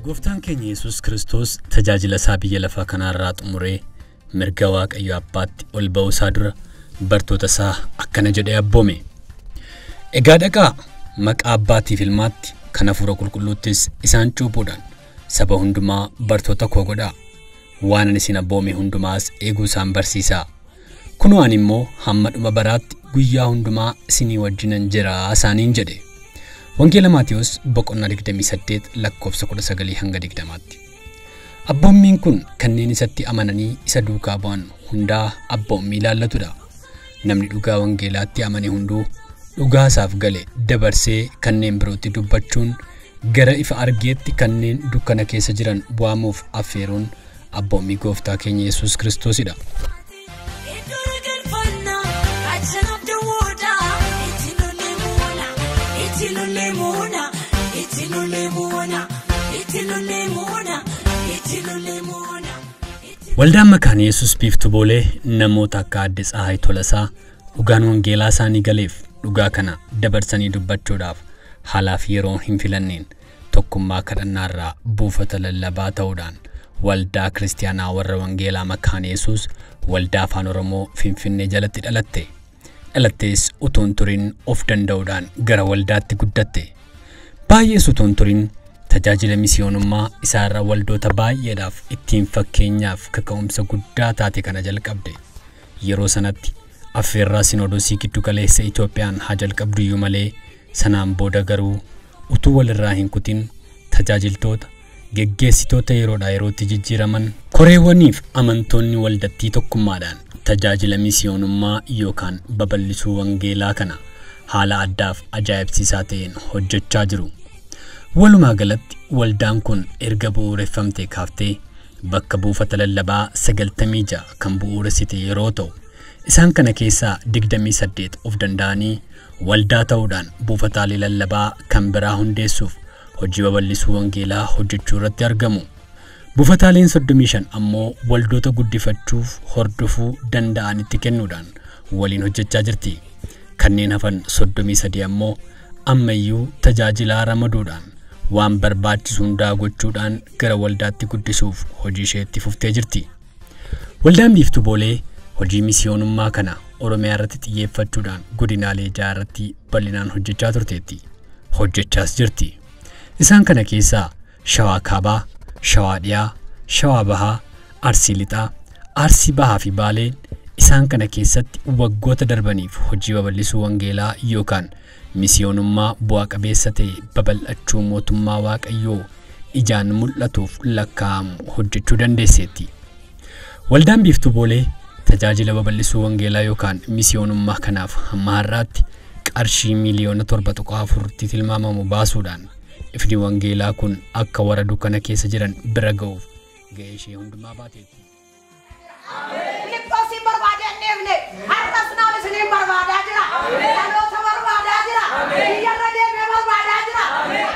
Gooftaan keenya Yesuus Kiristoos tajaajila isaa biyya lafaa kanarraa xumuree mirga Waaqayyo Abbaatti ol ba'uu isaa dura bartoota isaa akkana jedhee abboome. Egaa dhaqaa maqaa Abbaatiif Ilmaatti kan Hafuura Qulqulluuttis isaan cuuphuudhaan saba hundumaa bartoota koo godhaa. Waan ani isin abboome hundumaas eeguu isaan barsiisaa. Kunoo ani immoo hamma dhuma baraatti guyyaa hundumaa isinii wajjinan jira isaaniin jedhe. Wangeela Maatiyos boqonnaa 28 lakkoofsa 19 hanga 20tti. Abboommiin kun kanneen isatti amananii isa duukaa bu'an hundaa abboommii ilaallatudha. Namni dhugaa wangeelaatti amane hunduu dhugaa isaaf gale dabarsee kanneen birootti dubbachuun gara ifa argeetti kanneen dukkana keessa jiran waamuuf affeeruun abboommii gooftaa keenya Yesuus Kiristoosidha. Waldaan Makaana Yesuus Biiftuu Boolee namoota akka Aadde Tsahaay Tolasaa dhugaan wangeelaa isaanii galeef dhugaa kana dabarsanii dubbachuudhaaf haalaaf yeroo hin filanneen tokkummaa kadhannaarraa buufata lallabaa ta'uudhaan waldaa kiristaanaa warra wangeelaa Makaana Yesuus waldaa Afaan Oromoo Finfinnee jalatti dhalatte. Dhalattees utuu hin turin of danda'uudhaan gara waldaatti guddatte. Baay'ees utuu hin turin tajaajila misiyoonummaa isaarra waldoota baay'eedhaaf ittiin fakkeenyaaf kaka'umsa guddaa taate kana jalqabde. Yeroo sanatti affeerraa sinoodosii giddu galeessa Itoophiyaan haa jalqabdu iyyuu malee sanaan booda garuu utuu walirraa hin kutin tajaajiltoota geggeessitoota yeroodhaa yerootti jijjiiraman koreewwaniif amantoonni waldattii tokkummaadhaan tajaajila misiyoonummaa yookaan babal'isuu wangeelaa kana haala addaaf ajaa'ibsiisaa ta'een hojjechaa jiru. Walumaa galatti waldaan kun erga bu'uureffamtee kaaftee bakka buufata lallabaa 96 kan bu'uuressite yeroo ta'u isaan kana keessaa 28 of danda'anii waldaa ta'uudhaan buufataalee lallabaa kan biraa hundeessuuf hojii babal'isuu wangeelaa hojjechuu irratti argamu. Buufataaleen 35 ammoo waldoota guddifachuuf hordofuu danda'anitti kennuudhaan waliin hojjechaa jirti. Kanneen hafan 33 ammoo ammayyuu tajaajilaa ramaduudhaan waan barbaachisu hundaa gochuudhaan gara waldaatti guddisuuf hojii isheetti fuftee jirti. Waldaan Biiftuu Boolee hojii misiyoonummaa kana Oromiyaa irratti xiyyeeffachuudhaan godinaalee ja'a irratti bal'inaan hojjechaa turteetti. Hojjechaas jirti. Isaan kana keessaa Shawaa Kaabaa, Shawaa Dhiyaa, Shawaa Bahaa, Arsii Lixaa, Arsii Bahaa fi Baaleen isaan kana keessatti waggoota darbaniif hojii babal'isuu wangeelaa yookaan misiyoonummaa bu'aa qabeessa ta'e babal'achuu mootummaa Waaqayyoo ijaan mul'atuuf lakkaa'amu hojjechuu dandeesseetti. Waldaan Biiftuu Boolee tajaajila babal'isuu wangeelaa yookaan misiyoonummaa kanaaf hamma har'aatti qarshii miiliyoona 7.4 tilmaamamu baasuudhaan ifni wangeelaa kun akka warra dukkana keessa jiran bira ga'uuf ga'ee ishee hundumaa baateetti. Filiphoosin barbaadee hin deemne har'as nama isiniin barbaadaa jira. Dhaloota barbaadaa jira. Biyyarra deemee barbaadaa jira.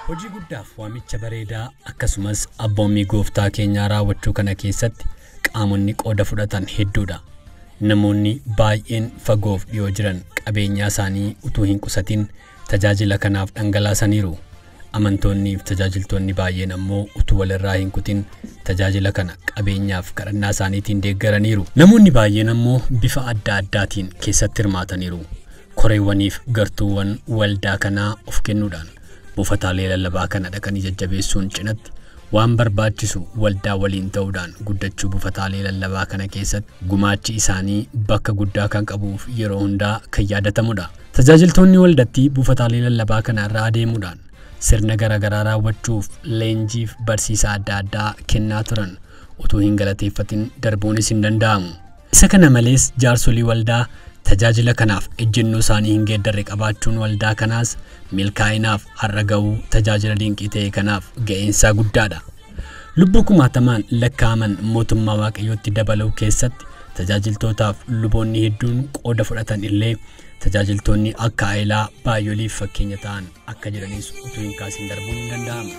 Hojii guddaaf waamicha bareedaa akkasumas abboommii gooftaa keenyaa raawwachuu kana keessatti qaamonni qooda fudhatan hedduudha. Namoonni baay'een fagoof dhiyoo jiran qabeenyaa isaanii utuu hin qusatin tajaajila kanaaf dhangalaasaniiru. Amantoonni fi tajaajiltoonni baay'een ammoo utuu walirraa hin kutin tajaajila kana qabeenyaaf kadhannaa isaaniitiin deeggaraniiru. Namoonni baay'een ammoo bifa adda addaatiin keessatti hirmaataniiru. Koreewwaniif gartuuwwan waldaa kanaa of kennuudhaan buufataalee lallabaa kana dhaqanii jajjabeessuun cinatti waan barbaachisu waldaa waliin ta'uudhaan guddachuu buufataalee lallabaa kana keessatti gumaachi isaanii bakka guddaa kan qabuuf yeroo hundaa kan yaadatamudha. Tajaajiltoonni waldattii buufataalee lallabaa kana irra adeemuudhaan sirna garaagaraa raawwachuuf leenjiif barsiisa adda addaa kennaa turan utuu hin galateeffatin darbuunis hin danda'amu. Isa kana malees jaarsolii waldaa tajaajila kanaaf ejjennoo isaanii hin geeddarre qabaachuun waldaa kanaas milkaa'inaaf har'a ga'uu tajaajila dinqii ta'e kanaaf ga'eensaa guddaadha. Lubbuu kumaatamaan lakkaa'aman mootummaa Waaqayyootti dabaluu keessatti tajaajiltootaaf luboonni hedduun qooda fudhatan illee tajaajiltoonni akka Aayilaa baay'ooliif fakkeenya ta'an akka jiranis utuu hin kaasin darbuun hin danda'amu.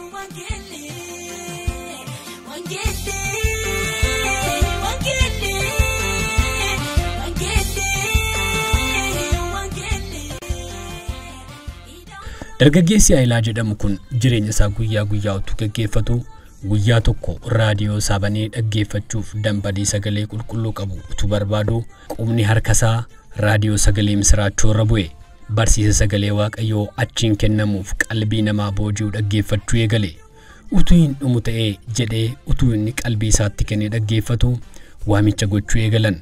Dargaggeessi Ayilaa jedhamu kun jireenya isaa guyyaa guyyaa utuu gaggeeffatu guyyaa tokko raadiyoo isaa banee dhaggeeffachuuf dambalii sagalee qulqulluu qabu utuu barbaadu qubni harka isaa raadiyoo sagalee misiraachoo irra bu'e. Barsiisa sagalee Waaqayyoo achiin kennamuuf qalbii namaa booji'u dhaggeeffachuu eegale. Utuu hin dhumu ta'ee jedhee utuu inni qalbii isaatti kennee dhaggeeffatu waamicha gochuu eegalan.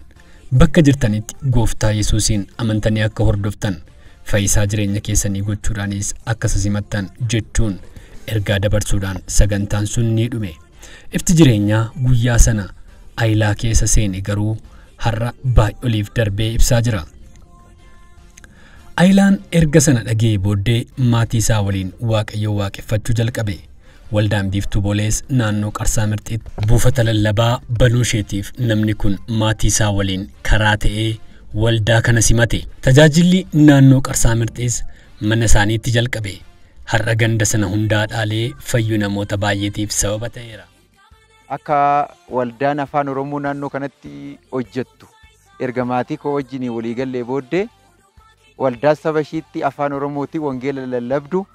Bakka jirtanitti gooftaa Yesuusiin amantanii akka hordoftan fayyisaa jireenya keessanii gochuudhaanis akka simattan jechuun ergaa dabarsuudhaan sagantaan sun ni dhume. Ifti jireenyaa guyyaa sana Ayilaa keessa seene garuu har'a baay'oliif darbee ibsaa jira. Ayilaan erga sana dhaga'ee booddee maatii isaa waliin Waaqayyo waaqeffachuu jalqabe. Waldaan Biiftuu Boolees naannoo Qarsaa Mirxiitti buufata lallabaa banuu isheetiif namni kun maatii isaa waliin karaa ta'ee waldaa kana simate. Tajaajilli naannoo Qarsaa Mirxiis mana isaaniitti jalqabe. Har'a ganda sana hundaa dhaalee fayyuu namoota baay'eetiif sababa ta'eera. Akka waldaan afaan Oromoo naannoo kanatti hojjettu erga maatii koo wajjin walii gallee booddee waldaa saba ishiitti afaan Oromootiin wangeela lallabdu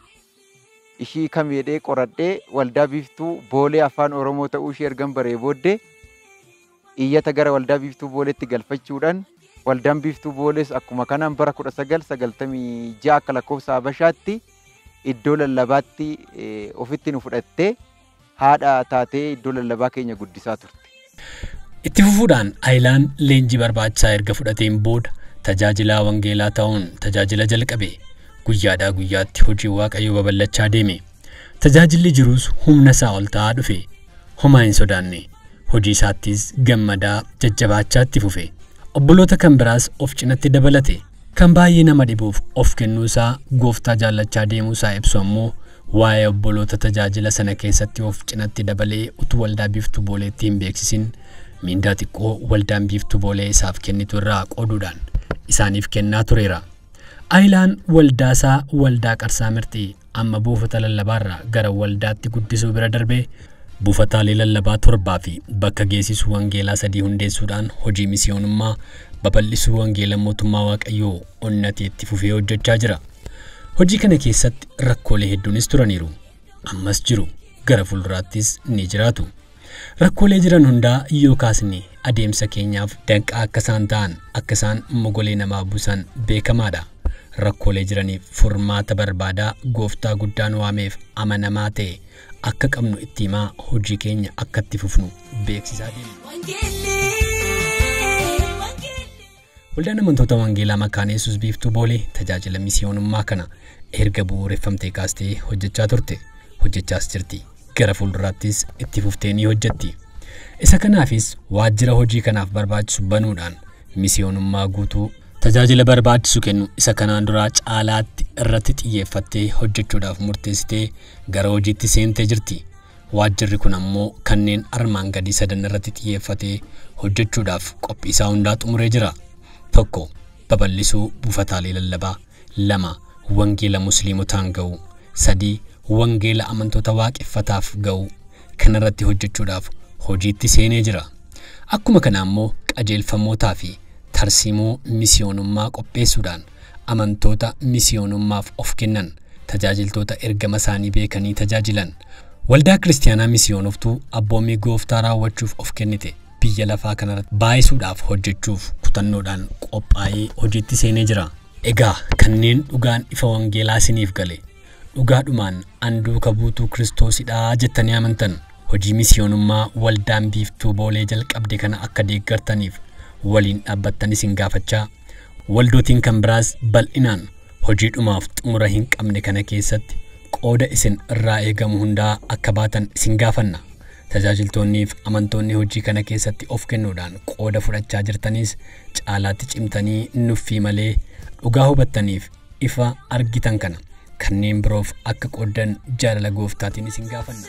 ishii kam jedhee qoradhee waldaa Biiftuu Boolee afaan Oromoo ta'uu ishee ergan baree booddee iyyata gara waldaa Biiftuu Booleetti galfachuudhaan waldaan Biiftuu Boolees akkuma kanaan bara 1996 akka lakkoofsa Habashaatti iddoo lallabaatti ofitti nu fudhattee haadha taatee iddoo lallabaa keenya guddisaa turte. Itti fufuudhaan Ayilaan leenjii barbaachisaa erga fudhateen booda tajaajilaa wangeelaa ta'uun tajaajila jalqabe. Guyyaadhaa guyyaatti hojii Waaqayyoo babal'achaa deeme. Tajaajilli jirus humna isaa ol ta'aa dhufe. Homaa hin sodaanne. Hojii isaattis gammadaa jajjabaachaa itti fufe. Obboloota kan biraas of cinatti dabalate. Kan baay'ee nama dhibuuf of kennuu isaa gooftaa jaallachaa deemuu isaa ibsu ammoo waa'ee obboloota tajaajila sana keessatti of cinatti dabalee utuu waldaa Biiftuu Booleetti hin beeksisin mindaa xiqqoo waldaan Biiftuu Boolee isaaf kennitu irraa qooduudhaan isaaniif kennaa tureera. Ayilaan waldaa isaa waldaa Qarsaa Mirxii amma buufata lallabaarraa gara waldaatti guddisuu bira darbee buufataalee lallabaa 7 fi bakka geessisuu wangeelaa 3 hundeessuudhaan hojii misiyoonummaa babal'isuu wangeela mootummaa Waaqayyoo onnatee itti fufee hojjechaa jira. Hojii kana keessatti rakkoolee hedduunis turaniiru. Ammas jiru. Gara fuulduraattis ni jiraatu. Rakkoolee jiran hundaa yoo kaasne adeemsa keenyaaf danqaa akka isaan ta'an akka isaan mogolee namaa buusan beekamaadha. Rakkoolee jiraniif furmaata barbaadaa gooftaa guddaan waameef amanamaa ta'e akka qabnu itti himaa hojii keenya akka itti fufnu beeksisaa deemna. Waldaan amantoota wangeelaa Makaana Yesuus Biiftuu Boolee tajaajila misiyoonummaa kana erga bu'uureffamtee kaastee hojjechaa turte. Hojjechaas jirti. Gara fuulduraattis itti fuftee ni hojjetti. Isa kanaafis waajjira hojii kanaaf barbaachisu banuudhaan misiyoonummaa guutuu tajaajila barbaachisu kennu isa kanaan duraa caalaatti irratti xiyyeeffattee hojjechuudhaaf murteessitee gara hojiitti seentee jirti. Waajjirri kun ammoo kanneen armaan gadii sadan irratti xiyyeeffatee hojjechuudhaaf qophii isaa hundaa xumuree jira. 1. Babal'isuu buufataalee lallabaa. 2. Wangeela musliimotaan ga'uu. 3. Wangeela amantoota waaqeffataaf ga'uu. Kanarratti hojjechuudhaaf hojiitti seenee jira. Akkuma kana ammoo qajeelfamootaa fi tarsiimoo misiyoonummaa qopheessuudhaan amantoota misiyoonummaaf of kennan tajaajiltoota ergama isaanii beekanii tajaajilan waldaa kiristaanaa misiyoonoftuu abboommii gooftaa raawwachuuf of kennite biyya lafaa kanarratti baay'isuudhaaf hojjechuuf kutannoodhaan qophaa'ee hojiitti seenee jira. Egaa kanneen dhugaan ifa wangeelaa isiniif gale dhugaadhumaan an duuka buutuu Kiristoosidhaa jettanii amantan hojii misiyoonummaa waldaan Biiftuu Boolee jalqabde kana akka deeggartaniif waliin dhaabbattan isin gaafachaa waldootiin kan biraas bal'inaan hojii dhumaaf xumura hin qabne kana keessatti qooda isin irraa eegamu hundaa akka baatan isin gaafanna. Tajaajiltoonniif amantoonni hojii kana keessatti of kennuudhaan qooda fudhachaa jirtanis caalaatti cimtanii nuffii malee dhugaa hubattaniif ifa argitan kana kanneen biroof akka qooddan jaalala gooftaatiin isin gaafanna.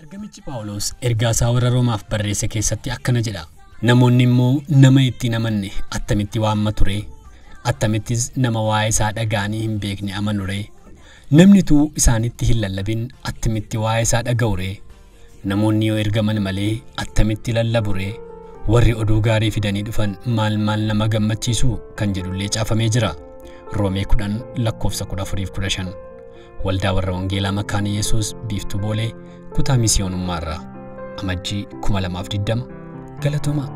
Ergamichi Phaawulos ergaa isaa warra Roomaaf barreesse keessatti akkana jedha. Namoonni immoo nama ittiin amanne attamitti waammatu ree? Attamittis nama waa'ee isaa dhaga'anii hin beekne amanu ree? Namni tuu isaanitti hin lallabin attamitti waa'ee isaa dhaga'u ree? Namoonni yoo ergaman malee attamitti lallabu ree? Warri oduu gaarii fidanii dhufan maal maal nama gammachiisu kan jedhullee caafamee jira. Roomee 10 lakkoofsa 14-15. Waldaa warra Wangeelaa Makaana Yesuus Biiftuu Boolee kutaa misiyoonummaarraa Amajjii 2020 galatoomaa.